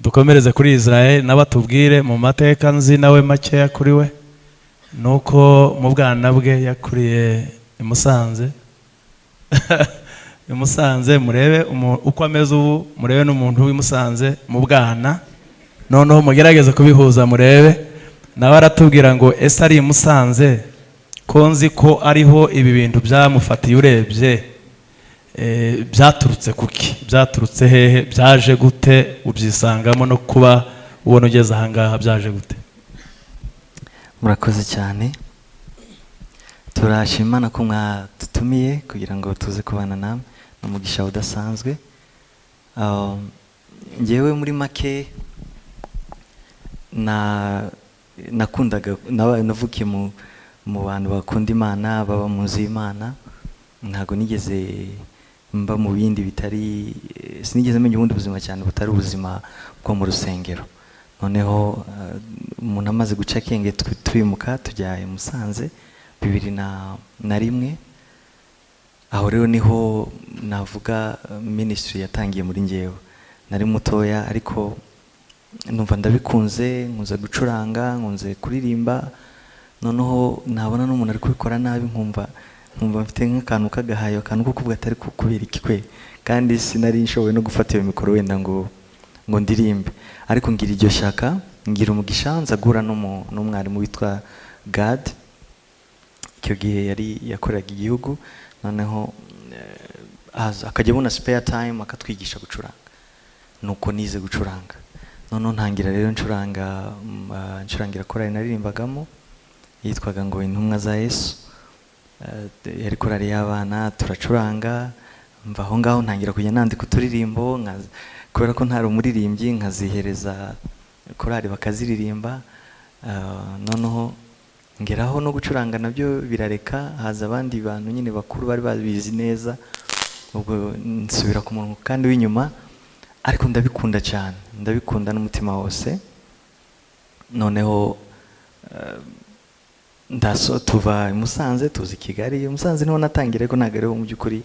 Dukomereze kuri Israel, nawe atubwire mu mateka nzi nawe makeya kuri we, nuko mu bwana bwe yakuriye i Musanze. I Musanze, murebe uko ameze ubu, murebe n'umuntu w'i Musanze mu bwana, noneho mugerageze kubihuza murebe. Nawe aratubwira ngo ese ari i Musanze, ko nzi ko ariho ibi bintu byamufatiye, urebye byaturutse kuki, byaturutse hehe, byaje gute, ubyisangamo no kuba ubona ugeze ahangaha byaje gute? Murakoze cyane. Turashima Imana ko mwatutumiye kugira ngo tuze kubana namwe, ni umugisha udasanzwe. Njyewe muri make na nakundaga navukiye mu bantu bakunda Imana, baba mu nzu y'Imana. Ntabwo nigeze mba mu bindi bitari, sinigeze menya ubundi buzima cyane butari ubuzima bwo mu rusengero. Noneho umuntu amaze guca akenge, twimuka tujya i Musanze 2001. Aho rero niho navuga ministry yatangiye muri njyewe. Nari mutoya ariko numva ndabikunze, nkunze gucuranga, nkunze kuririmba. Noneho nabona n'umuntu ari kubikora nabi, nkumva mfite nk'akantu k'agahayo, akantu ko kuvuga atari kubera iki kwe, kandi sinari nshoboye no gufata iyo mikoro wenda ngo ndirimbe, ariko ngira iryo shyaka, ngira umugisha, nza guhura n'umwarimu witwa Gad. Icyo gihe yari yakoreraga igihugu. Noneho akajya abona spare time akatwigisha gucuranga. Nuko nize gucuranga. Noneho ntangira rero ncuranga, ncurangira korali naririmbagamo yitwaga ngo Intumwa za Yesu. Yari korali y'abana, turacuranga. Mva aho ngaho ntangira kujya nandika uturirimbo, kubera ko ntari umuririmbyi, nkazihereza korali bakaziririmba. Noneho ngeraho no gucuranga nabyo birareka, haza abandi bantu nyine bakuru bari babizi neza, ubwo nsubira ku murongo kandi w'inyuma. Ariko ndabikunda cyane, ndabikunda n'umutima wose. Noneho ndaso tuva i Musanze tuza i Kigali. I Musanze niho natangira, ariko ntabwo ariho mu by'ukuri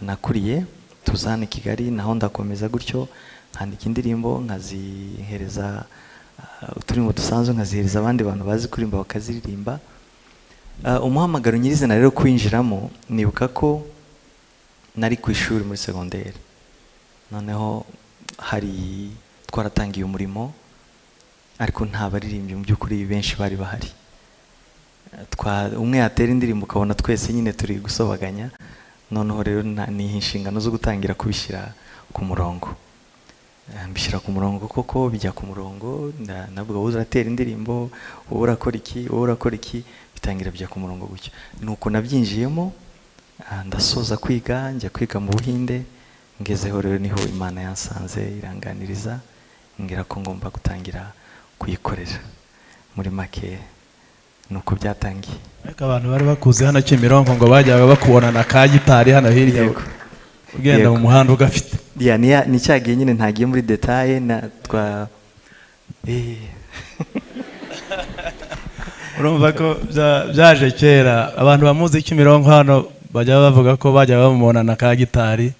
nakuriye. Tuza hano i Kigali, naho ndakomeza gutyo, nkandika indirimbo, nkazihereza, uturirimbo dusanzwe nkazihereza abandi bantu bazi kuririmba bakaziririmba. Umuhamagaro nyirizina rero kwinjiramo, nibuka ko nari ku ishuri muri segonderi. Noneho hari twaratangiye umurimo, ariko nta baririmbyi mu by'ukuri benshi bari bahari. Umwe yatera indirimbo ukabona twese nyine turi gusobaganya. Noneho rero niha inshingano zo gutangira kubishyira ku murongo. Mbishyira ku murongo koko, bijya ku murongo. Navuga wowe uratera indirimbo, wowe urakora iki, wowe urakora iki, bitangira bijya ku murongo gutyo. Nuko nabyinjiyemo, ndasoza kwiga, njya kwiga mu Buhinde. Ngezeho rero niho Imana yansanze, iranganiriza, ngira ko ngomba gutangira kuyikorera. Muri make nuko byatangiye. Ariko abantu bari bakuze hano Kimironko ngo bajyaga bakubona na ka gitari hano hirya, ugenda mu muhanda ugafite. Ya, ni cya gihe nyine ntagiye muri détails na twa. Urumva ko byaje kera. Abantu bamuzi Kimironko hano bajya bavuga ko bajya bamubona na ka gitari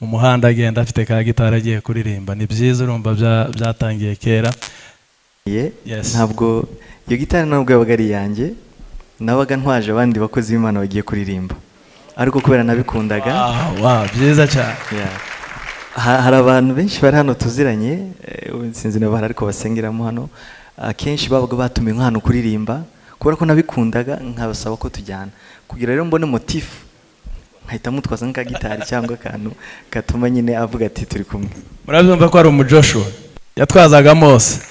mu muhanda, agenda afite ka gitari agiye kuririmba. Ni byiza, urumva byatangiye kera. Ye, Yes. ntabwo iyo gitari ntabwo yabaga ari iyanjye, nabaga ntwaje abandi bakozi b'Imana bagiye kuririmba, ariko kubera nabikundaga. Wow, byiza cyane. Yeah. Hari abantu benshi bari hano tuziranye, sinzi niba bahari ariko basengeramo hano, akenshi babaga batumiwe nk'ahantu kuririmba, kubera ko nabikundaga nkabasaba ko tujyana, kugira rero mbone motif nkahita mutwaza nk'akagitari cyangwa akantu gatuma nyine avuga ati turi kumwe. Murabyumva ko ari umujoshua yatwazaga Mose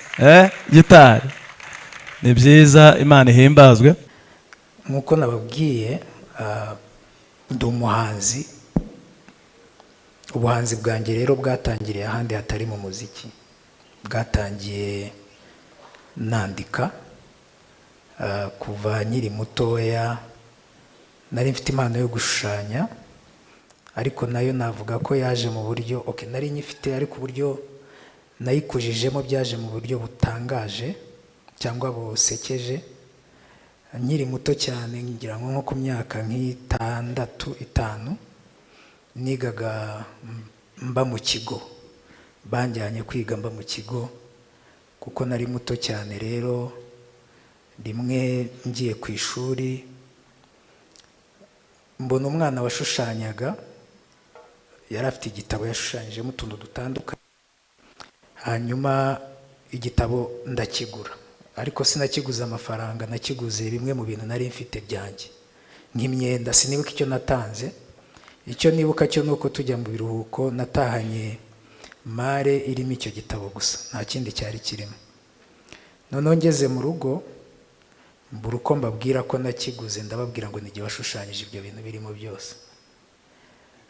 gitari. Ni byiza, Imana ihimbazwe. Nk'uko nababwiye, ndi umuhanzi. Ubuhanzi bwanjye rero bwatangiriye ahandi hatari mu muziki, bwatangiye nandika. Kuva nkiri mutoya nari mfite impano yo gushushanya, ariko nayo navuga ko yaje mu buryo, okay, nari nyifite, ariko uburyo nayikujijemo byaje mu buryo butangaje cyangwa busekeje. Nkiri muto cyane, ngira ngo nko ku myaka nk'itandatu, itanu, nigaga mba mu kigo. Banjyanye kwiga mba mu kigo kuko nari muto cyane. Rero rimwe ngiye ku ishuri mbona umwana washushanyaga, yari afite igitabo yashushanyijemo utuntu dutandukanye, hanyuma igitabo ndakigura, ariko sinakiguze amafaranga, nakiguze bimwe mu bintu nari mfite byanjye nk'imyenda. Sinibuka icyo natanze, icyo nibuka cyo ni uko tujya mu biruhuko natahanye mare irimo icyo gitabo gusa, nta kindi cyari kirimo. Noneho ngeze mu rugo mbura uko mbabwira ko nakiguze, ndababwira ngo n'igihe washushanyije ibyo bintu birimo byose.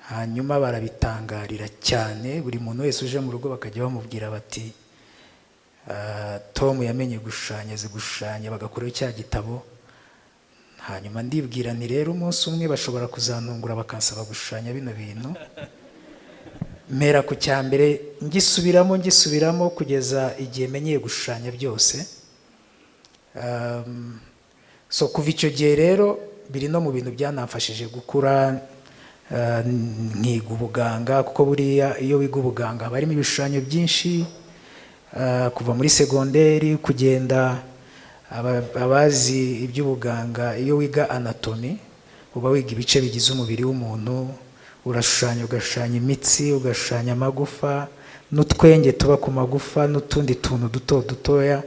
Hanyuma barabitangarira cyane, buri muntu wese uje mu rugo bakajya bamubwira bati Tom yamenye gushushanya, azi gushushanya, bagakuraho cya gitabo. Hanyuma ndibwira nti rero umunsi umwe bashobora kuzantungura bakansaba gushushanya bino bintu. Mpera ku cya mbere ngisubiramo ngisubiramo kugeza igihe menyeye gushushanya byose. So kuva icyo gihe rero biri no mu bintu byanamfashije gukura, nkiga ubuganga, kuko buriya iyo wiga ubuganga haba harimo ibishushanyo byinshi. Kuva muri segonderi kugenda, abazi iby'ubuganga, iyo wiga anatomy uba wiga ibice bigize umubiri w'umuntu, urashushanya, ugashushanya imitsi, ugashushanya amagufa n'utwenge tuba ku magufa n'utundi tuntu duto dutoya,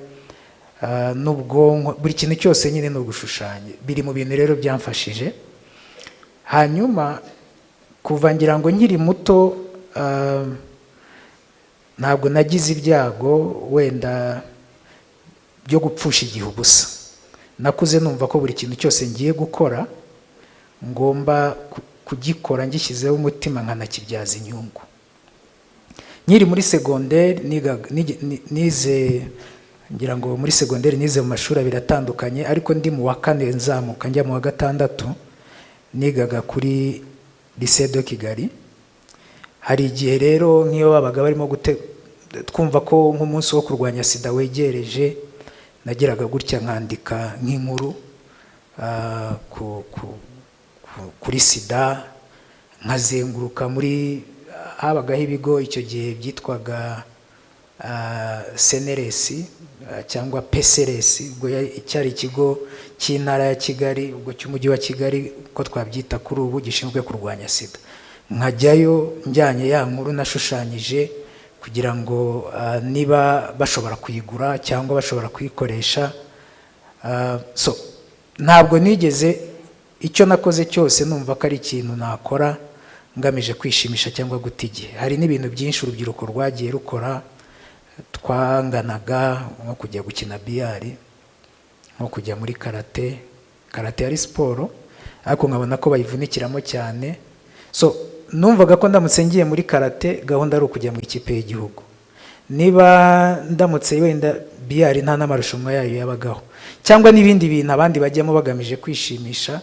n'ubwonko, buri kintu cyose nyine ni ugushushanya. Biri mu bintu rero byamfashije. Hanyuma kuva ngira ngo nkiri muto, ntabwo nagize ibyago wenda byo gupfusha igihe ubusa. Nakuze numva ko buri kintu cyose ngiye gukora ngomba kugikora ngishyizeho umutima nkanakibyaza inyungu. Nkiri muri segonderi nize, ngira ngo muri segonderi nize mu mashuri abiri atandukanye, ariko ndi mu wa kane nzamuka njya mu wa gatandatu nigaga kuri Lycée de Kigali. Hari igihe rero nk'iyo babaga barimo twumva ko nk'umunsi wo kurwanya sida wegereje, nageraga gutya nkandika nk'inkuru kuri sida, nkazenguruka muri, habagaho ibigo icyo gihe byitwaga CNRS cyangwa PCRS, ubwo cyari ikigo cy'intara ya Kigali, ubwo cy'umujyi wa Kigali uko twabyita kuri ubu, gishinzwe kurwanya sida. Nkajyayo njyanye ya nkuru nashushanyije kugira ngo niba bashobora kuyigura cyangwa bashobora kuyikoresha. So ntabwo nigeze, icyo nakoze cyose numva ko ari ikintu nakora ngamije kwishimisha cyangwa guta igihe. Hari n'ibintu byinshi urubyiruko rwagiye rukora twanganaga, nko kujya gukina biyari, nko kujya muri karate. Karate yari siporo ariko nkabona ko bayivunikiramo cyane. So numvaga ko ndamutse ngiye muri karate gahunda ari ukujya mu ikipe y'igihugu. Niba ndamutse wenda biyari nta n'amarushanwa yayo yabagaho, cyangwa n'ibindi bintu abandi bajyamo bagamije kwishimisha,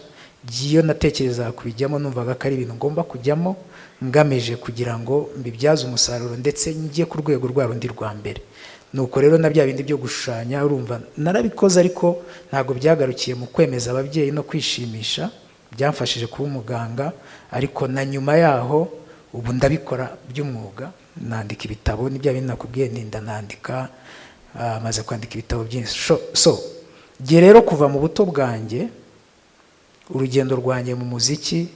iyo natekerezaga kubijyamo numvaga ko ari ibintu ngomba kujyamo ngamije kugira ngo mbibyaze umusaruro ndetse njye ku rwego rwa rundi rwa mbere. Nuko rero na bya bindi byo gushushanya urumva narabikoze, ariko ntabwo byagarukiye mu kwemeza ababyeyi no kwishimisha, byamfashije kuba umuganga. Ariko na nyuma yaho ubu ndabikora by'umwuga, nandika ibitabo, ni bya bindi nakubwiye ninda nandika, maze kwandika ibitabo byinshi. So gihe rero kuva mu buto bwanjye urugendo rwanjye mu muziki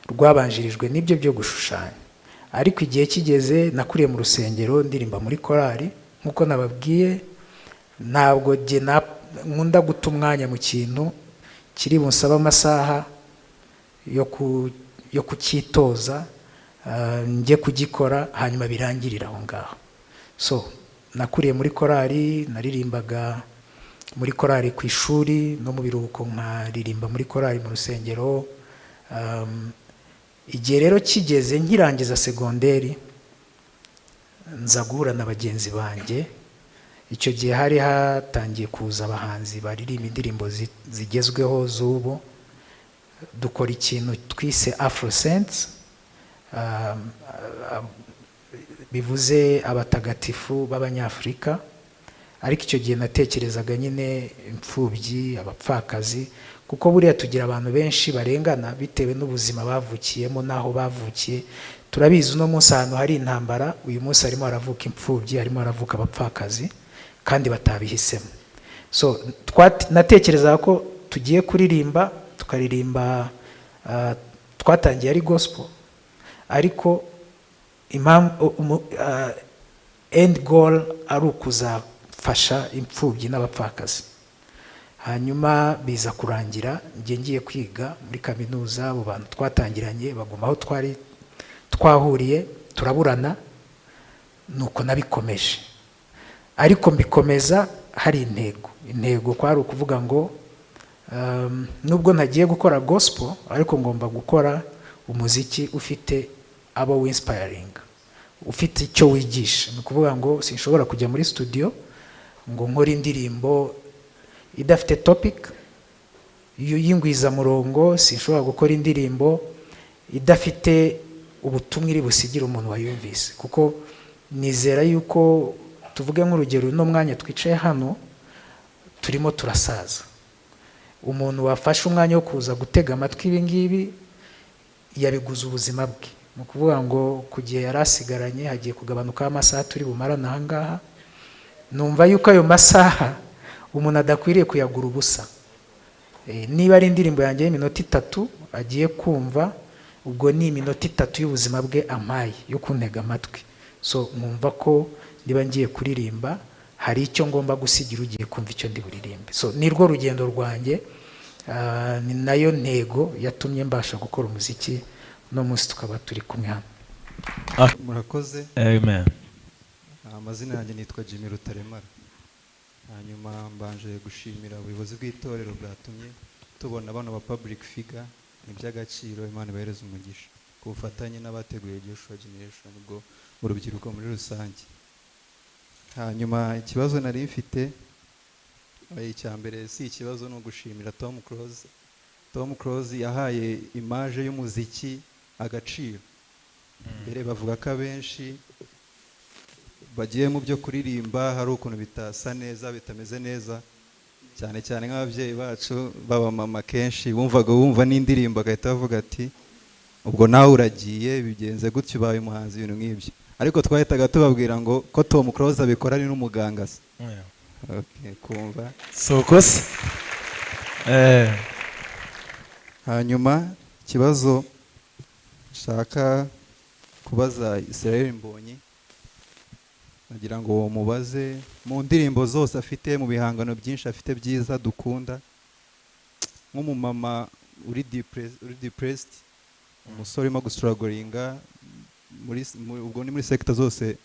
rwabanjirijwe n'ibyo byo gushushanya. Ariko igihe kigeze nakuriye mu rusengero ndirimba muri korali, nkuko nababwiye ntabwo nkunda guta umwanya mu kintu kiri bunsabe amasaha yo kucyitoza, njye kugikora hanyuma birangirira aho ngaho. So nakuriye muri korali, naririmbaga muri korali ku ishuri no mu biruhuko nkaririmba muri korali mu rusengero. Igihe rero kigeze nkirangiza segonderi nza guhura na bagenzi banjye. Icyo gihe hari hatangiye kuza abahanzi baririmba indirimbo zigezweho z'ubu, dukora ikintu twise Afrosense, bivuze abatagatifu b'Abanyafurika. Ariko icyo gihe natekerezaga nyine imfubyi, abapfakazi, Kuko buriya tugira abantu benshi barengana bitewe n'ubuzima bavukiyemo n'aho bavukiye. Turabizi uno munsi ahantu hari intambara, uyu munsi harimo haravuka imfubyi, harimo haravuka abapfakazi kandi batabihisemo. So natekerezaga ko tugiye kuririmba, tukaririmba, twatangiye ari gospel, ariko impamvu end goal ari ukuzafasha imfubyi n'abapfakazi. Hanyuma biza kurangira njye ngiye kwiga muri kaminuza, abo bantu twatangiranye baguma aho twari twahuriye, turaburana, nuko nabikomeje. Ariko mbikomeza hari intego. Intego kwari ukuvuga ngo nubwo ntagiye gukora gospel, ariko ngomba gukora umuziki ufite abo winspiring, ufite icyo wigisha. Ni ukuvuga ngo sinshobora kujya muri studio ngo nkore indirimbo idafite topic y'ingwizamurongo, sinshobora gukora indirimbo idafite ubutumwa iri busigire umuntu wayumvise. Kuko nizera yuko, tuvuge nk'urugero, uno mwanya twicaye hano turimo turasaza, umuntu wafashe umwanya wo kuza gutega amatwi ibi ngibi yabiguze ubuzima bwe. Ni ukuvuga ngo ku gihe yari asigaranye hagiye kugabanukaho amasaha turi bumarane aha ngaha. Numva yuko ayo masaha umuntu adakwiriye kuyagura ubusa. Niba ari indirimbo yanjye y'iminota 3 agiye kumva, ubwo ni iminota 3 y'ubuzima bwe ampaye yo kuntega amatwi. So nkumva ko niba ngiye kuririmba hari icyo ngomba gusigira ugiye kumva icyo ndi buririmbe. So ni rwo rugendo rwanjye, ni nayo ntego yatumye mbasha gukora umuziki, uno munsi tukaba turi kumwe hano. Murakoze. Amen. Amazina yanjye nitwa Jimmy Rutaremara. Hanyuma mbanje gushimira ubuyobozi bw'itorero bwatumye tubona bano ba public figure, ni iby'agaciro, Imana ibahereze umugisha ku bufatanye n'abateguye Joshua Generation, ubwo urubyiruko muri rusange. Hanyuma ikibazo nari mfite, icya mbere si ikibazo, ni ugushimira Tom Close. Tom Close yahaye image y'umuziki agaciro. Mbere bavuga ko abenshi bagiye mu byo kuririmba hari ukuntu bitasa neza, bitameze neza, cyane cyane nk'ababyeyi bacu b'abamama kenshi bumvaga bumva n'indirimbo agahita bavuga ati ubwo nawe uragiye bigenze gutyo ubaye umuhanzi, ibintu nk'ibyo. Ariko twahitaga tubabwira ngo ko Tom Close abikora ari n'umuganga se. Okay, kumva. Soko se. Hanyuma ikibazo nshaka kubaza Israel Mbonyi, nagira ngo mubaze mu ndirimbo zose afite, mu bihangano byinshi afite byiza dukunda, nk'umumama uri depressed, umusore urimo gustrugglinga muri ubwo ni muri sector zose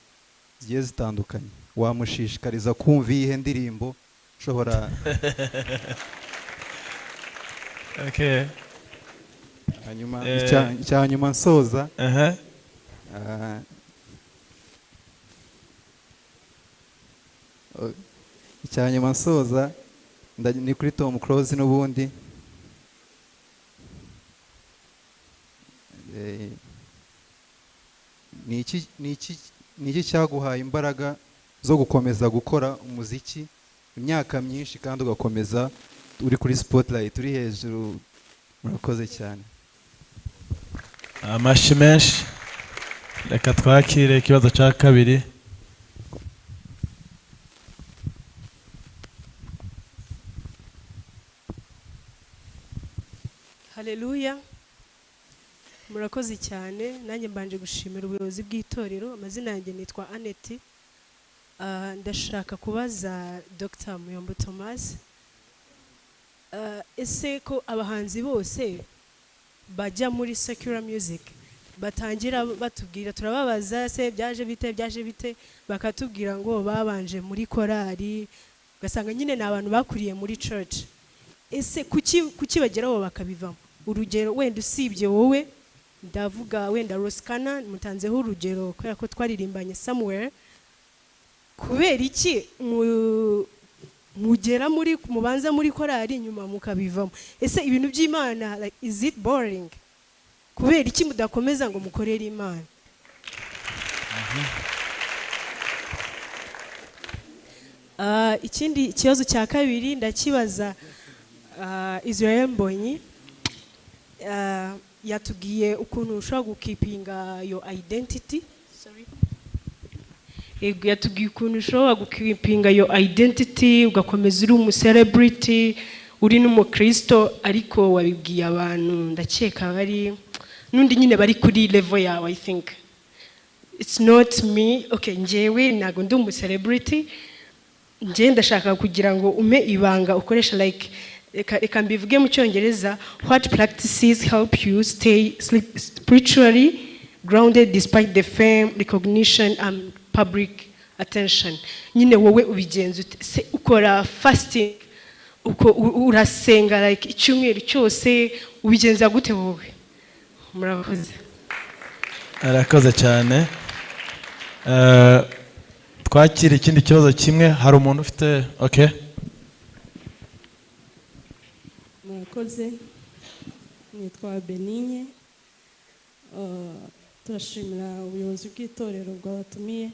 zigiye zitandukanye, wamushishikariza kumva iyihe ndirimbo ushobora? Okay. Hanyuma icya nyuma nsoza, icya nyuma nsoza ni kuri Tom Close n'ubundi. Ni iki cyaguhaye imbaraga zo gukomeza gukora umuziki imyaka myinshi kandi ugakomeza uri kuri spotlight, uri hejuru? Murakoze cyane. Amashyi menshi. Reka twakire ikibazo cya kabiri. Haleluya. Murakoze cyane. Nanjye mbanje gushimira ubuyobozi bw'itorero. Amazina yanjye nitwa Annette. Ndashaka kubaza Dr. Muyombo Thomas, ese ko abahanzi bose bajya muri secular music batangira batubwira, turababaza se byaje bite, byaje bite, bakatubwira ngo babanje muri korali, ugasanga nyine ni abantu bakuriye muri church. Ese kuki bageraho bakabivamo? Urugero wenda usibye wowe, ndavuga wenda Roskana, mutanzeho urugero kubera ko twaririmbanye somewhere. Kubera iki mugera muri mubanza muri korali nyuma mukabivamo? Ese ibintu by'Imana, like, is it boring? Kubera iki mudakomeza ngo mukorere Imana? Ikindi kibazo cya kabiri ndakibaza Israel Mbonyi yatubwiye ukuntu ushobora gukeepinga your identity. Sorry. Yego, yatubwiye ukuntu ushobora gukeepinga your identity, ugakomeza uri umucelebrity, uri n'umukristo. Ariko wabibwiye abantu, ndakeka bari n'undi nyine bari kuri level yawe. I think it's not me. Okay, njyewe ntabwo ndi umucelebrity. Njye ndashaka kugira ngo umpe ibanga ukoresha, like, reka mbivuge mu Cyongereza: what practices help you stay spiritually grounded despite the fame, recognition and public attention? Nyine wowe ubigenza ute se? Ukora fasting, uko urasenga like icyumweru cyose? Ubigenza gute wowe? Murakoze. Arakoze cyane. Twakira ikindi kibazo kimwe. Hari umuntu ufite? Okay. Murakoze, nitwa Benigne. Turashimira ubuyobozi bw'itorero bwabatumiye.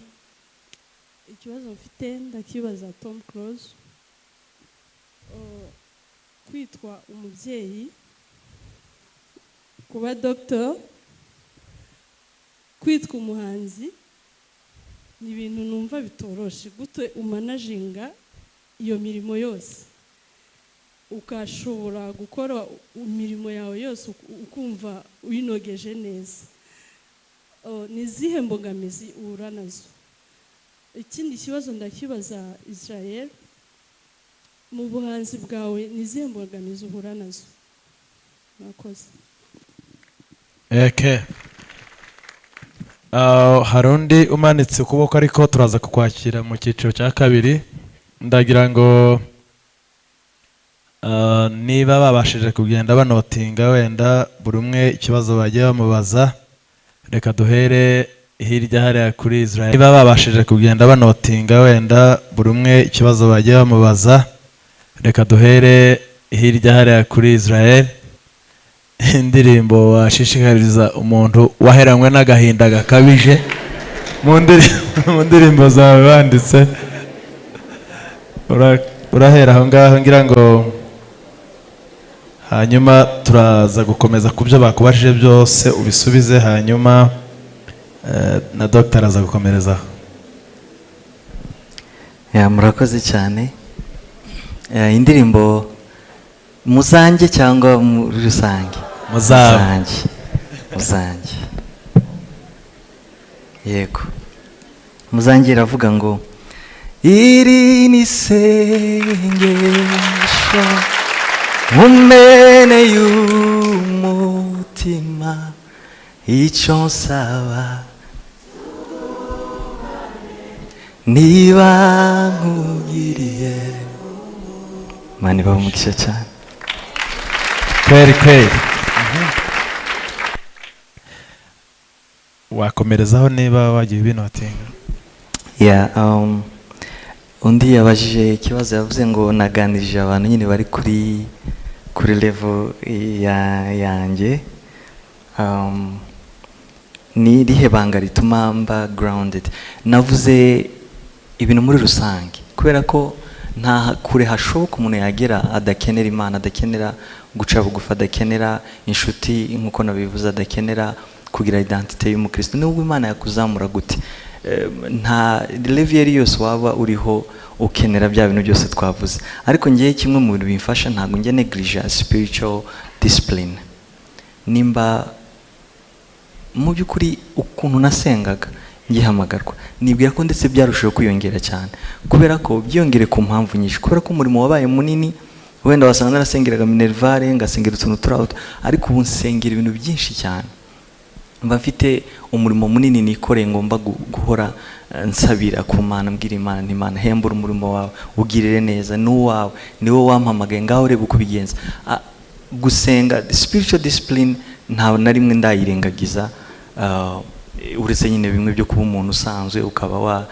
Ikibazo mfite ndakibaza Tom Close. Kwitwa umubyeyi, kuba doctor, kwitwa umuhanzi ni ibintu numva bitoroshe. Gute umanaginga iyo mirimo yose, ukashobora gukora imirimo yawe yose ukumva uyinogeje neza? Oh, ni izihe mbogamizi uhura nazo? Ikindi kibazo ndakibaza Israel: mu buhanzi bwawe ni izihe mbogamizi uhura nazo? Murakoze. Okay. Hari undi umanitse ukuboko, ariko turaza kukwakira mu cyiciro cya kabiri. Ndagira ngo niba babashije kugenda banotinga wenda buri umwe ikibazo bagiye bamubaza, reka duhere hirya hariya kuri Israel. Niba babashije kugenda banotinga wenda buri umwe ikibazo bagiye bamubaza, reka duhere hirya hariya kuri Israel. Indirimbo washishikariza umuntu waheranywe n'agahinda gakabije mu ndirimbo zawe banditse. Urahera aho ngaho, ngira ngo hanyuma turaza gukomeza ku byo bakubajije byose ubisubize, hanyuma na dogita araza gukomerezaho. Yeah, murakoze cyane. Indirimbo muzanjye cyangwa muri rusange? Muzawe. Muzanjye, muzanjye, yego. Muzanjye iravuga ngo: iri ni isengesho mumene y'umutima, icyo nsaba niba nkugiriye. Imana ibahe umugisha cyane. Kweri kweri. Wakomerezaho niba wagiye ubinotinga. Yeah, undi yabajije ikibazo, yavuze ngo naganirije abantu nyine bari kuri level ya yanjye. Ni irihe banga rituma mba grounded? Navuze ibintu muri rusange kubera ko nta kure hashoboka umuntu yagera adakenera Imana, adakenera guca bugufi, adakenera inshuti nk'uko nabivuze, adakenera kugira identité y'umukristo. Nubwo Imana yakuzamura gute, nta level iyo ari yose waba uriho, ukenera bya bintu byose twavuze. Ariko ngewe kimwe mu bintu bimfasha, ntabwo njya neglige spiritual discipline. Nimba mu by'ukuri ukuntu nasengaga ngihamagarwa, nibwira ko ndetse byarushijeho kwiyongera cyane, kubera ko byiyongere ku mpamvu nyinshi, kubera ko umurimo wabaye munini. Wenda wasanga narasengeraga minerval, ngasengera utuntu turi aho, ariko ubu nsengera ibintu byinshi cyane. Mba mfite umurimo munini nikoreye, ngomba guhora nsabira ku Mana, mbwira Imana nti: "Imana, hembura umurimo wawe, ugirire neza n'uwawe, ni wowe wampamagaye, ngaho ureba uko ubigenza." Gusenga, spiritual discipline, nta na rimwe ndayirengagiza, uretse nyine bimwe byo kuba umuntu usanzwe ukaba wa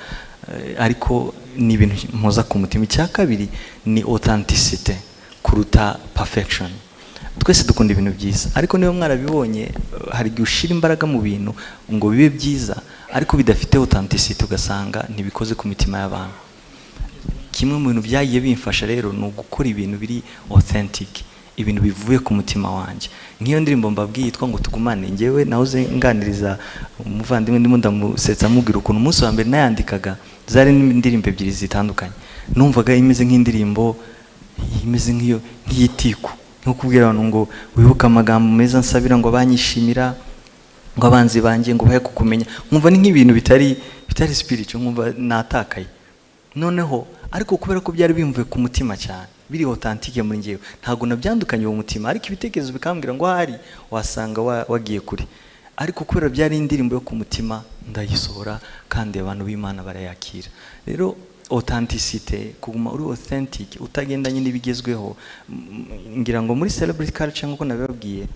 ariko ni ibintu mpoza ku mutima. Icya kabiri ni authenticity kuruta perfection. Twese dukunda ibintu byiza, ariko niba mwarabibonye, hari igihe ushyira imbaraga mu bintu ngo bibe byiza ariko bidafite authenticity, ugasanga ntibikoze ku mitima y'abantu. Kimwe mu bintu bimfasha rero ni Kimwe mu bintu byagiye bimfasha rero ni ugukora ibintu biri authentic, ibintu bivuye ku mutima wanjye. Nk'iyo ndirimbo mbabwiye yitwa ngo "Tugumane", ngewe nahoze nganiriza umuvandimwe, ndimo ndamusetsa, amubwira ukuntu umunsi wa mbere nayandikaga zari indirimbo ebyiri zitandukanye. Numvaga imeze nk'indirimbo imeze nk'iyo nk'iyitiku, nko kubwira abantu ngo wibuke amagambo meza nsabira, ngo abanyishimira, ngo abanzi banjye ngo bahe kukumenya. Nkumva ni nk'ibintu bitari spiritual, nkumva natakaye. Noneho ariko kubera ko byari bimvuye ku mutima cyane, biri authentique muri njyewe, ntabwo nabyandukanye uwo mutima, ariko ibitekerezo bikambwira ngo ahari wasanga wagiye kure. Ariko kubera byari indirimbo yo ku mutima, ndayisohora kandi abantu b'Imana barayakira. Rero authenticité, kuguma uri authentic, utagendanye n'ibigezweho. Ngira ngo muri celebrity culture, nk'uko nabibabwiye,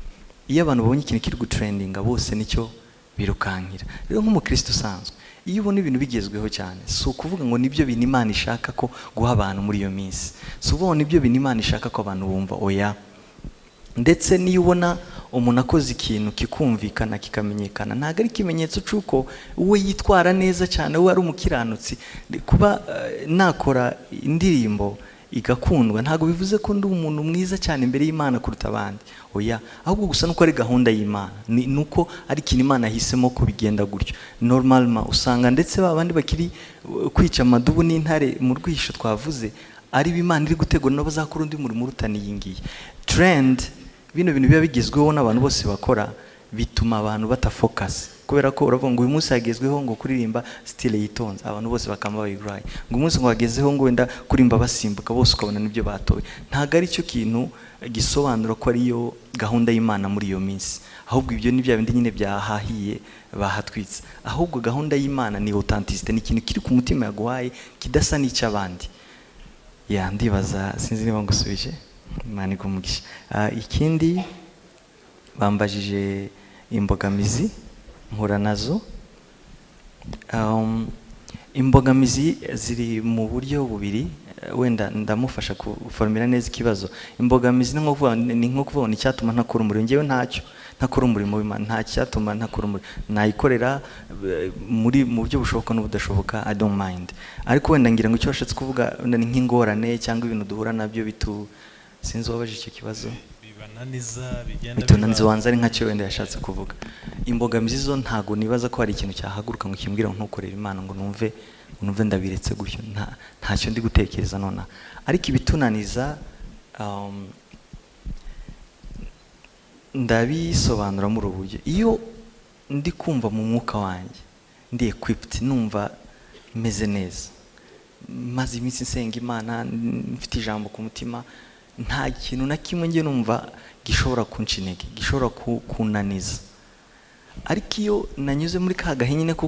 iyo abantu babonye ikintu kiri gutrendinga, bose nicyo birukankira. Rero nk'umukristo usanzwe, iyo ubona ibintu bigezweho cyane, si ukuvuga ngo nibyo bintu Imana ishaka ko guha abantu muri iyo minsi, si ukuvuga ngo nibyo bintu Imana ishaka ko abantu bumva, oya. Ndetse n'iyo ubona umuntu akoze ikintu kikumvikana, kikamenyekana, ntabwo ari ikimenyetso cy'uko we yitwara neza cyane, we ari umukiranutsi. Kuba nakora indirimbo igakundwa ntabwo bivuze ko ndi umuntu mwiza cyane imbere y'Imana kuruta abandi, oya. Ahubwo gusa nuko ari gahunda y'Imana, ni uko ari ikintu Imana yahisemo ko bigenda gutyo. Normalement usanga ndetse ba bandi bakiri kwica amadubu n'intare mu rwihisho twavuze, ari bo Imana iri gutegura nabo bazakora undi murimo urutana iyi ngiyi trend. Bino bintu biba bigezweho n'abantu bose bakora bituma abantu batafocus, kubera ko uravuga ngo uyu munsi hagezweho ngo kuririmba style yitonze, abantu bose bakaba bayiguraye, ngo umunsi ngo hagezeho ngo wenda kuririmba basimbuka, bose ukabona nibyo batoye. Ntabwo ari cyo kintu gisobanura ko ariyo gahunda y'Imana muri iyo minsi, ahubwo ibyo ni bya bindi nyine byahahiye, bahatwitse. Ahubwo gahunda y'Imana ni authenticité, ni ikintu kiri ku mutima yaguhaye kidasa n'icy'abandi. Ya, ndibaza, sinzi niba ngusubije. Imana iguhe umugisha. Ikindi bambajije, imbogamizi mpura nazo. Imbogamizi ziri mu buryo bubiri. Wenda ndamufasha kuformira neza ikibazo. Imbogamizi ni nko kuvuga ngo ni icyatuma ntakora umurimo. Njyewe ntacyo ntakora umurimo w'Imana, nta cyatuma ntakora umurimo. Nayikorera muri mu buryo bushoboka n'ubudashoboka, I don't mind. Ariko wenda ngira ngo icyo washatse kuvuga wenda ni nk'ingorane cyangwa ibintu duhura nabyo bitu, sinzi uwabajije icyo kibazo. Bibananiza, bigenda bitunaniza, wanza ari nkacyo wenda yashatse kuvuga. Imbogamizi zo ntago nibaza ko hari ikintu cyahaguruka ngo kimbwire ngo ntukorere Imana, ngo numve ndabiretse gutyo. Ntacyo ndi gutekereza nonaha. Ariko ibitunaniza, ndabisobanura muri ubu buryo: iyo ndi kumva mu mwuka wanjye ndi equipped, numva meze neza, maze iminsi nsenga Imana, mfite ijambo ku mutima, nta kintu na kimwe njye numva gishobora kunca intege, gishobora kunaniza. Ariko iyo nanyuze muri ka gahe nyine ko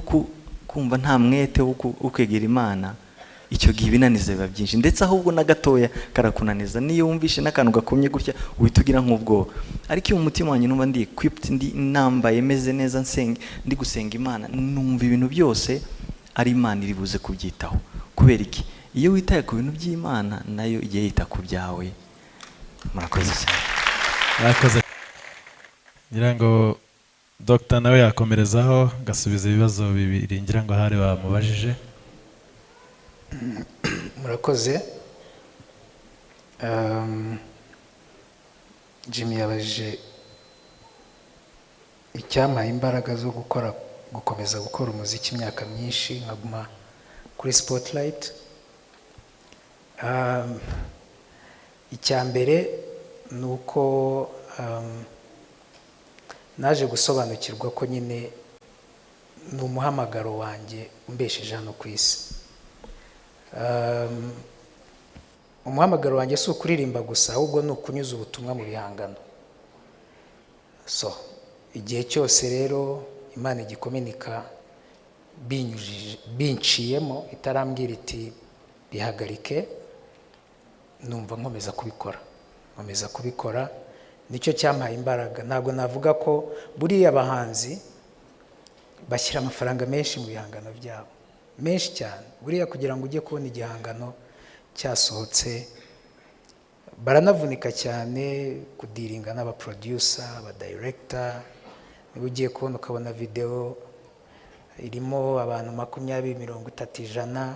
kumva nta mwete wo kwegera Imana, icyo gihe ibinaniza biba byinshi. Ndetse ahubwo na gatoya karakunaniza, niyo wumvishe n'akantu gakomye gutya uhita ugira nk'ubwoba. Ariko iyo mu mutima wanjye numva ndi equipped, ndi nambaye meze neza, nsenga, ndi gusenga Imana, numva ibintu byose ari Imana iri buze kubyitaho. Kubera iki? Iyo witaye ku bintu by'Imana, nayo igiye yita ku byawe. Murakoze cyane. Murakoze. Ngira ngo Dr nawe yakomerezaho agasubiza ibibazo bibiri ngira ngo ahari bamubajije. Murakoze. Jimmy yabajije icyampaye imbaraga zo gukora, gukomeza gukora umuziki imyaka myinshi, nkaguma kuri spotlight. Icya mbere ni uko naje gusobanukirwa ko nyine ni umuhamagaro wanjye umbesheje hano ku isi. Umuhamagaro wanjye si ukuririmba gusa, ahubwo ni ukunyuza ubutumwa mu bihangano. So igihe cyose rero Imana igikominika binyujije, binciyemo, itarambwira iti bihagarike, numva nkomeza kubikora, nkomeza kubikora. Nicyo cyampaye imbaraga. Ntabwo navuga ko buriya abahanzi bashyira amafaranga menshi mu bihangano byabo, menshi cyane. Buriya kugira ngo ujye kubona igihangano cyasohotse baranavunika cyane, kudealinga n'abaproducer, abadirector. Niba ugiye kubona ukabona videwo irimo abantu 20, 30, 100.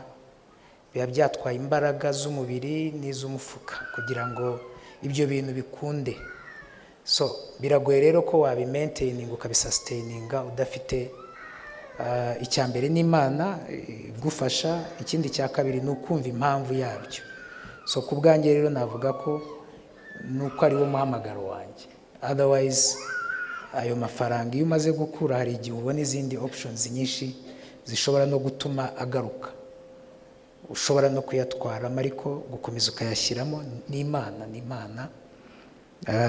Biba byatwaye imbaraga z'umubiri n'iz'umufuka kugira ngo ibyo bintu bikunde. So biragoye rero ko wabimaintaininga, ukabisustaininga udafite icya mbere ni Imana igufasha, ikindi cya kabiri ni ukumva impamvu yabyo. So ku bwanjye rero navuga ko ni uko ari wo muhamagaro wanjye. Otherwise ayo mafaranga iyo umaze gukura, hari igihe ubona izindi options nyinshi zishobora no gutuma agaruka, ushobora no kuyatwaramo, ariko gukomeza ukayashyiramo ni Imana, ni Imana.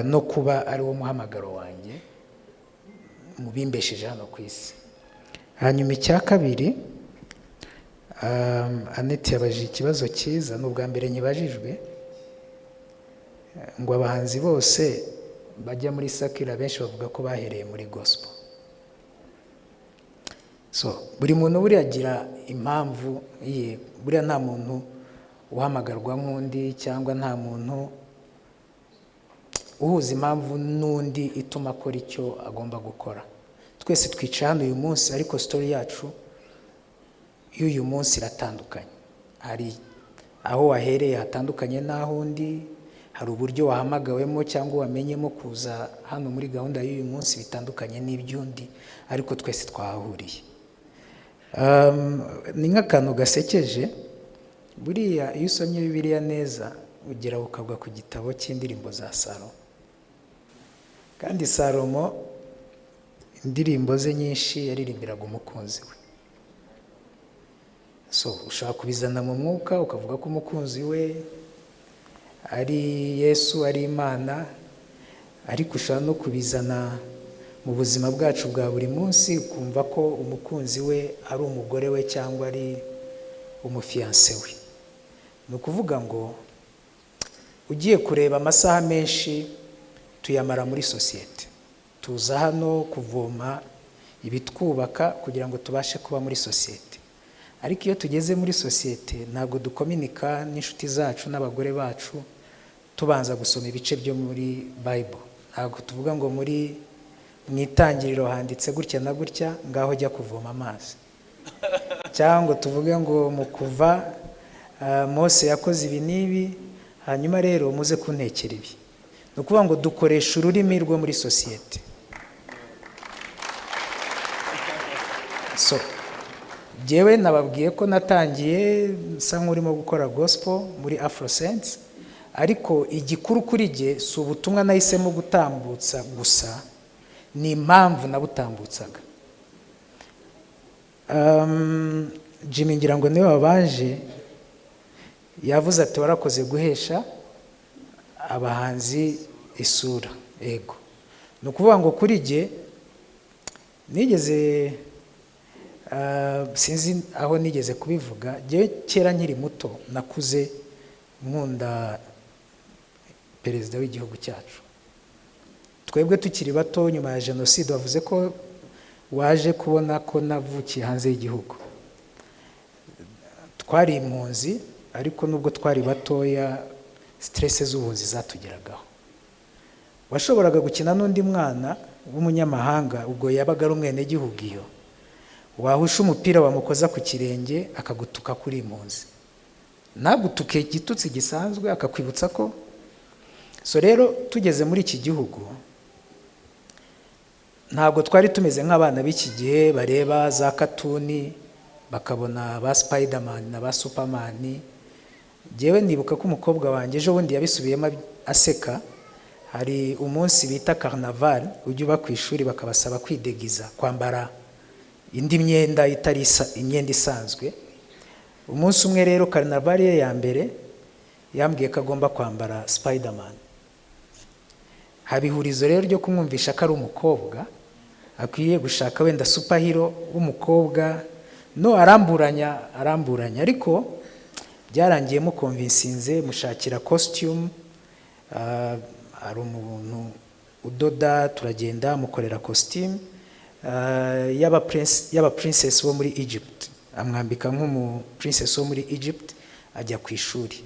No kuba ari wo muhamagaro wanjye mu bimbesheje hano ku isi. Hanyuma icya kabiri, Annette yabajije ikibazo cyiza, ni ubwa mbere nyibajijwe, ngo abahanzi bose bajya muri secular benshi bavuga ko bahereye muri gospel. So buri muntu buriya agira impamvu ye. Buriya nta muntu uhamagarwa nk'undi, cyangwa nta muntu uhuza impamvu n'undi ituma akora icyo agomba gukora. Twese twicaye hano uyu munsi, ariko story yacu y'uyu munsi iratandukanye. Hari aho wahereye hatandukanye n'aho undi, hari uburyo wahamagawemo cyangwa wamenyemo kuza hano muri gahunda y'uyu munsi bitandukanye n'iby'undi, ariko twese twahahuriye. Ni nk'akantu gasekeje. Buriya iyo usomye Bibiliya neza, ugera ukagwa ku gitabo cy'indirimbo za Salomo, kandi Salomo indirimbo ze nyinshi yaririmbiraga umukunzi we. So ushobora kubizana mu mwuka, ukavuga ko umukunzi we ari Yesu, ari Imana, ariko ushobora no kubizana mu buzima bwacu bwa buri munsi, ukumva ko umukunzi we ari umugore we cyangwa ari umufiancé we. Ni ukuvuga ngo ugiye kureba, amasaha menshi tuyamara muri sosiyete. Tuza hano kuvoma ibitwubaka kugira ngo tubashe kuba muri sosiyete, ariko iyo tugeze muri sosiyete ntabwo dukominika n'inshuti zacu n'abagore bacu tubanza gusoma ibice byo muri Bible. Ntabwo tuvuga ngo muri mu Itangiriro handitse gutya na gutya, ngaho jya kuvoma amazi, cyangwa ngo tuvuge ngo mu Kuva Mose yakoze ibi n'ibi, hanyuma rero muze kuntekera ibi. Ni ukuvuga ngo dukoresha ururimi rwo muri sosiyete. So jyewe nababwiye ko natangiye nsa nk'urimo gukora gospel muri Afrosense, ariko igikuru kuri jye si ubutumwa nahisemo gutambutsa gusa, ni impamvu nabutambutsaga. Jimmy ngira ngo niwe wabanje yavuze ati warakoze guhesha abahanzi isura. Ego, ni ukuvuga ngo kuri jye nigeze, sinzi aho nigeze kubivuga, jyewe kera nkiri muto nakuze nkunda perezida w'igihugu cyacu. Twebwe tukiri bato nyuma ya jenoside, bavuze ko waje kubona ko navukiye hanze y'igihugu, twari impunzi, ariko nubwo twari batoya stress z'ubuhunzi zatugeragaho. Washoboraga gukina n'undi mwana w'umunyamahanga, ubwo yabaga ari umwenegihugu, iyo wahusha umupira wamukoza ku kirenge akagutuka kuri impunzi, ntagutuke igitutsi gisanzwe, akakwibutsa ko. So rero tugeze muri iki gihugu ntabwo twari tumeze nk'abana b'iki gihe bareba za katuni bakabona ba Spiderman na ba Superman. Jyewe nibuka ko umukobwa wanjye ejo bundi yabisubiyemo aseka. Hari umunsi bita carnaval ujya uba ku ishuri, bakabasaba kwidegiza, kwambara indi myenda itari imyenda isanzwe. Umunsi umwe rero, carnaval ye ya mbere, yambwiye ko agomba kwambara Spiderman. Haba ihurizo rero ryo kumwumvisha ko ari umukobwa, akwiye gushaka wenda superhero w'umukobwa. No aramburanya, aramburanya, ariko byarangiye muconvincinze, mushakira costume. Hari umuntu udoda, turagenda mukorera costume y'aba princess bo muri Egypt, amwambika nk'umu princess wo muri Egypt, ajya ku ishuri.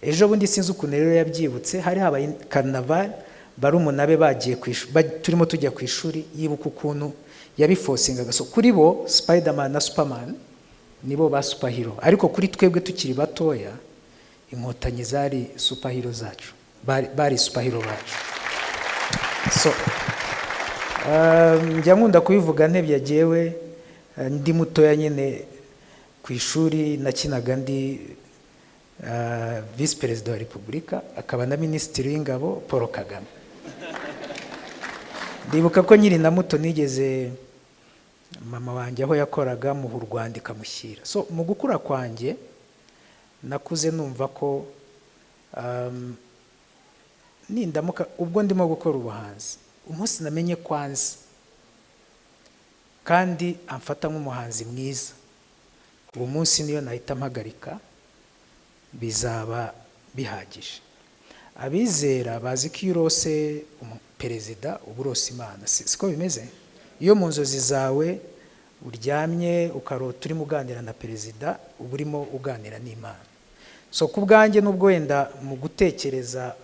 Ejo bundi sinzi ukuntu rero yabyibutse, hari habaye carnaval, barumuna be bagiye ku ishuri, turimo tujya ku ishuri, yibuka ukuntu yabiforcingaga. So kuri bo Spiderman na Superman Nibo ba superhero. Ariko kuri twebwe tukiri batoya, Inkotanyi zari superhero zacu, bari superhero bacu. So njya nkunda kubivuga ntebya jyewe, ndi mutoya nyine ku ishuri nakinaga ndi visi perezida wa Repubulika akaba na minisitiri w'ingabo Paul Kagame. Ndibuka ko nkiri na muto nigeze mama wanjye aho yakoraga muha urwandiko amushyira. So mu gukura kwanjye nakuze numva ko nindamuka ubwo ndimo gukora ubuhanzi, umunsi namenye kwanza kandi amfata nk'umuhanzi mwiza, uwo munsi niyo nahita mpagarika, bizaba bihagije. Abizera bazi ko iyo urose perezida uba urose Imana, siko bimeze? Iyo mu nzozi zawe uryamye ukarota urimo uganira na perezida, uba urimo uganira n'Imana. So ku bwanjye, nubwo wenda mu gutekereza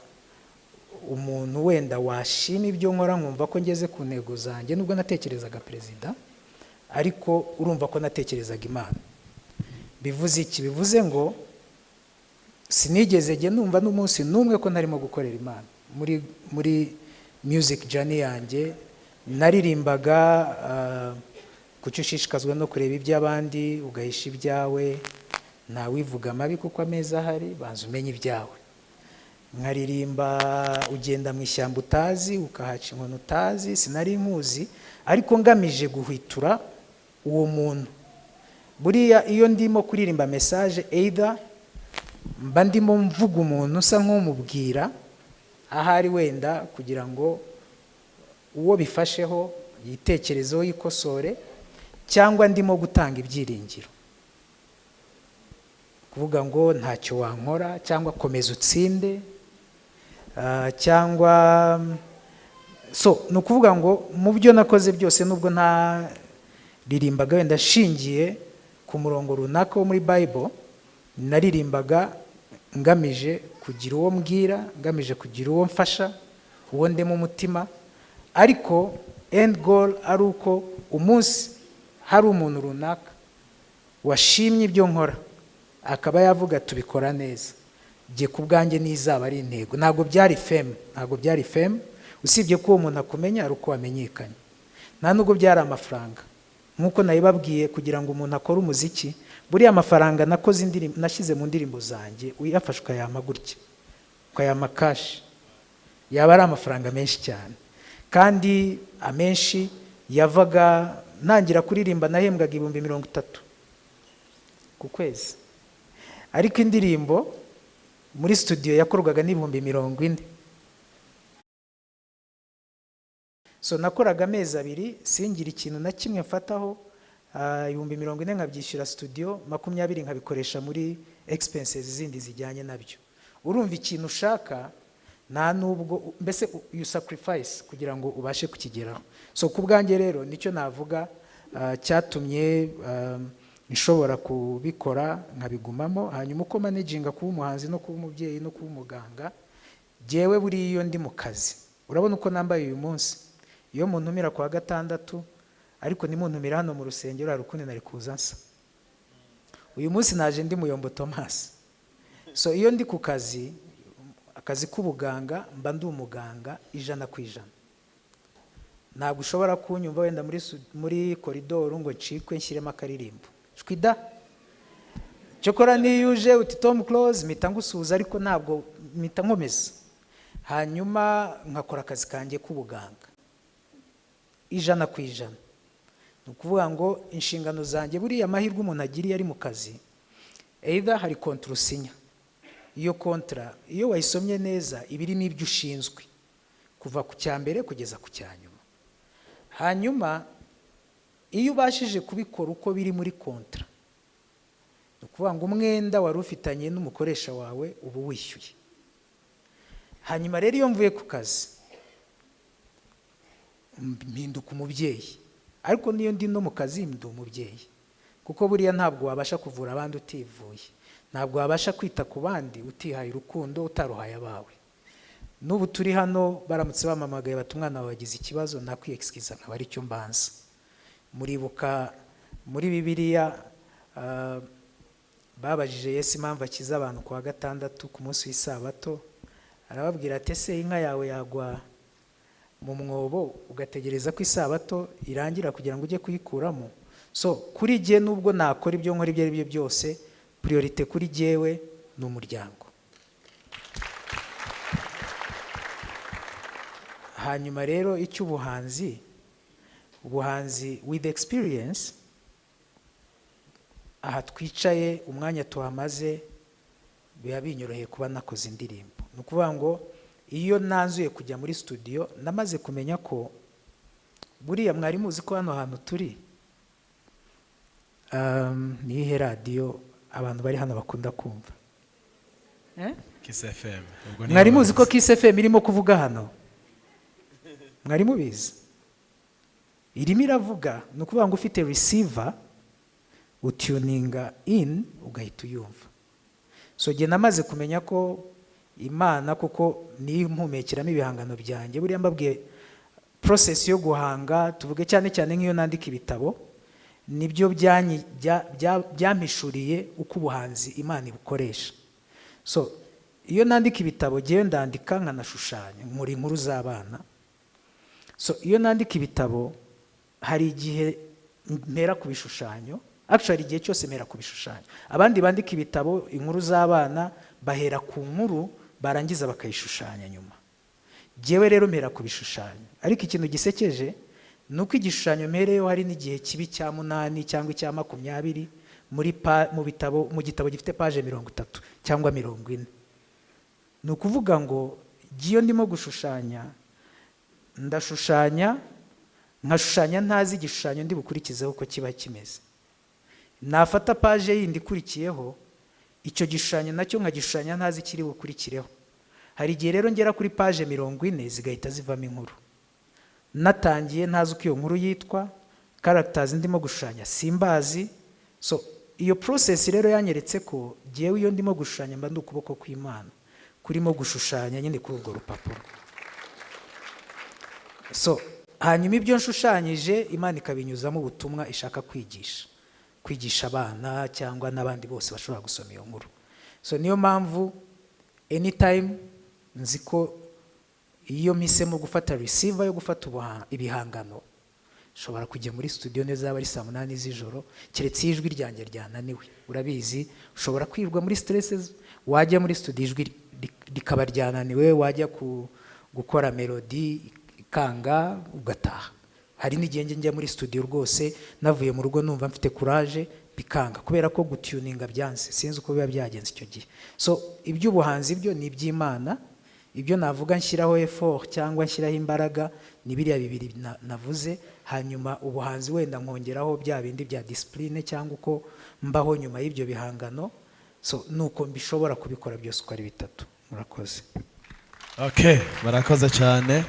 umuntu wenda washima ibyo nkora nkumva ko ngeze ku ntego zanjye, nubwo natekerezaga perezida, ariko urumva ko natekerezaga Imana. Bivuze iki? Bivuze ngo sinigeze njye numva n'umunsi n'umwe ko ntarimo gukorera Imana. Muri music journey yanjye naririmbaga kuki ushishikazwa no kureba iby'abandi ugahisha ibyawe, ntawivuga amabi kuko ameza ahari, banza umenye ibyawe. Nkaririmba ugenda mu ishyamba utazi, ukahaca inkoni utazi, sinari nkuzi, ariko ngamije guhwitura uwo muntu. Buriya iyo ndimo kuririmba message, either mba ndimo mvuga umuntu usa nk'umubwira ahari wenda kugira ngo uwo bifasheho yitekerezeho yikosore, cyangwa ndimo gutanga ibyiringiro, kuvuga ngo ntacyo wankora, cyangwa komeza utsinde, cyangwa so ni ukuvuga ngo mu byo nakoze byose, nubwo ntaririmbaga wenda nshingiye ku murongo runaka wo muri Bible, naririmbaga ngamije kugira uwo mbwira, ngamije kugira uwo mfasha, uwo ndema umutima, ariko end goal ari uko umunsi hari umuntu runaka washimye ibyo nkora akaba yavuga tubikora neza, jye ku bwanjye nizaba ari intego. Ntabwo byari fame, ntabwo byari fame, usibye ko uwo muntu akumenya ari uko wamenyekanye. Nta nubwo byari amafaranga, nk'uko nabibabwiye, kugira ngo umuntu akore umuziki, buriya amafaranga nakoze indirimbo, nashyize mu ndirimbo zanjye, uyafashe ukayampa gutya, ukayampa cash, yaba ari amafaranga menshi cyane. Kandi amenshi yavaga ntangira kuririmba nahembwaga 30,000 ku kwezi, ariko indirimbo muri studio yakorwaga n'40,000. So nakoraga amezi 2 singira ikintu na kimwe mfataho, 40,000 nkabyishyura studio, 20 nkabikoresha muri expenses zindi zijyanye nabyo. Urumva ikintu ushaka nta nubwo mbese you sacrifice kugira ngo ubashe kukigeraho. So ku bwanjye rero nicyo navuga cyatumye nshobora kubikora nkabigumamo. Hanyuma uko managinga kuba umuhanzi no kuba umubyeyi no kuba umuganga, jyewe buriya iyo ndi mu kazi, urabona uko nambaye uyu munsi, iyo muntumira kuwa gatandatu ariko nimuntumira hano mu rusengero hari ukundi nari kuza nsa. Uyu munsi naje ndi Muyombo Thomas. So iyo ndi ku kazi, akazi k'ubuganga, mba ndi umuganga 100%. Ntabwo ushobora kunyumva wenda muri koridoro ngo ncikwe nshyiremo akaririmbo shwida. Cyokora niyo uje uti Tom Close mpita ngusuhuza, ariko ntabwo mpita nkomeza. Hanyuma nkakora akazi kanjye k'ubuganga 100%. Ni ukuvuga ngo inshingano zanjye, buriya amahirwe umuntu agiriye ari mu kazi, either hari kontra usinya, iyo kontra iyo wayisomye neza iba irimo ibyo ushinzwe kuva ku cya mbere kugeza ku cya nyuma. Hanyuma iyo ubashije kubikora uko biri muri kontra, ni ukuvuga ngo umwenda wari ufitanye n'umukoresha wawe uba wishyuye. Hanyuma rero iyo mvuye ku kazi mpinduka umubyeyi, ariko niyo ndi no mu kazi ndi umubyeyi, kuko buriya ntabwo wabasha kuvura abandi utivuye, ntabwo wabasha kwita ku bandi utihaye urukundo, utaruhaye abawe. N'ubu turi hano baramutse bamamagaye bati umwana wawe agize ikibazo, nakwiyexcusa nkaba aricyo mbanza. Muribuka muri Bibiliya Babajije Yesu impamvu akiza abantu ku wa gatandatu ku munsi w'isabato, arababwira ati ese inka yawe yagwa mu mwobo ugategereza ko isabato irangira kugira ngo ujye kuyikuramo? So kuri jye nubwo nakora ibyo nkora ibyo ari byo byose, priorité kuri jyewe ni umuryango. Hanyuma rero icy'ubuhanzi, ubuhanzi with experience, aha twicaye umwanya tuhamaze biba binyoroheye kuba nakoze indirimbo. Ni ukuvuga ngo iyo nanzuye kujya muri studio, namaze kumenya ko buriya mwari muzi ko hano hantu turi, ni iyihe radiyo abantu bari hano bakunda kumva? Kiss FM. Ubwo niyo Mwari muzi ko bavuze. Kiss FM irimo kuvuga hano? Mwari mubizi? Irimo iravuga. Ni ukuvuga ngo ufite receiver utuninga in ugahita uyumva. So jye namaze kumenya ko Imana kuko niyo impumekeramo ibihangano byanjye. Buriya mbabwiye process yo guhanga, tuvuge cyane cyane nk'iyo nandika ibitabo, nibyo byampishuriye uko ubuhanzi Imana ibukoresha. So iyo nandika ibitabo, jyewe ndandika nkanashushanya, nkora inkuru z'abana. So iyo nandika ibitabo hari igihe mpera ku bishushanyo, actually igihe cyose mpera ku bishushanyo. Abandi bandika ibitabo inkuru z'abana bahera ku nkuru barangiza bakayishushanya nyuma. Jyewe rero mpera ku bishushanyo, ariko ikintu gisekeje ni uko igishushanyo mpereyeho hari n'igihe kibi cya 8 cyangwa icya 20 muri mu bitabo, mu gitabo gifite page 30 cyangwa 40. Ni ukuvuga ngo iyo ndimo gushushanya, ndashushanya nkashushanya ntazi igishushanyo ndi bukurikizeho uko kiba kimeze. Nafata page yindi ikurikiyeho, icyo gishushanyo nacyo nkagishushanya ntazi ikiri bukurikireho. Hari igihe rero ngera kuri page 40 zigahita zivamo inkuru. Natangiye ntazi uko iyo nkuru yitwa, characters ndimo gushushanya simbazi. So iyo process rero yanyeretse ko jyewe iyo ndimo gushushanya mba ndi ukuboko kw'Imana kurimo gushushanya nyine kuri urwo rupapuro. So hanyuma ibyo nshushanyije Imana ikabinyuzamo ubutumwa ishaka kwigisha abana cyangwa n'abandi bose bashobora gusoma iyo nkuru. So niyo mpamvu anytime nzi ko iyo mpisemo gufata receiver yo gufata ibihangano, nshobora kujya muri studio neza yaba ari saa 8 z'ijoro, keretse iyo ijwi ryanjye ryananiwe. Urabizi, ushobora kwirwa muri stresses, wajya muri studio ijwi rikaba ryananiwe, wajya gukora melody ikanga ugataha. Hari n'igihe njya muri studio rwose navuye mu rugo numva mfite courage, bikanga kubera ko gutuninga byanze, sinzi uko biba byagenze icyo gihe. So iby'ubuhanzi byo ni iby'Imana. Ibyo navuga nshyiraho effort cyangwa nshyiraho imbaraga ni biriya bibiri navuze. Hanyuma ubuhanzi wenda nkongeraho bya bindi bya discipline cyangwa uko mbaho nyuma y'ibyo bihangano. So nuko mbishobora kubikora byose uko ari bitatu. Murakoze. Okay, barakoze cyane.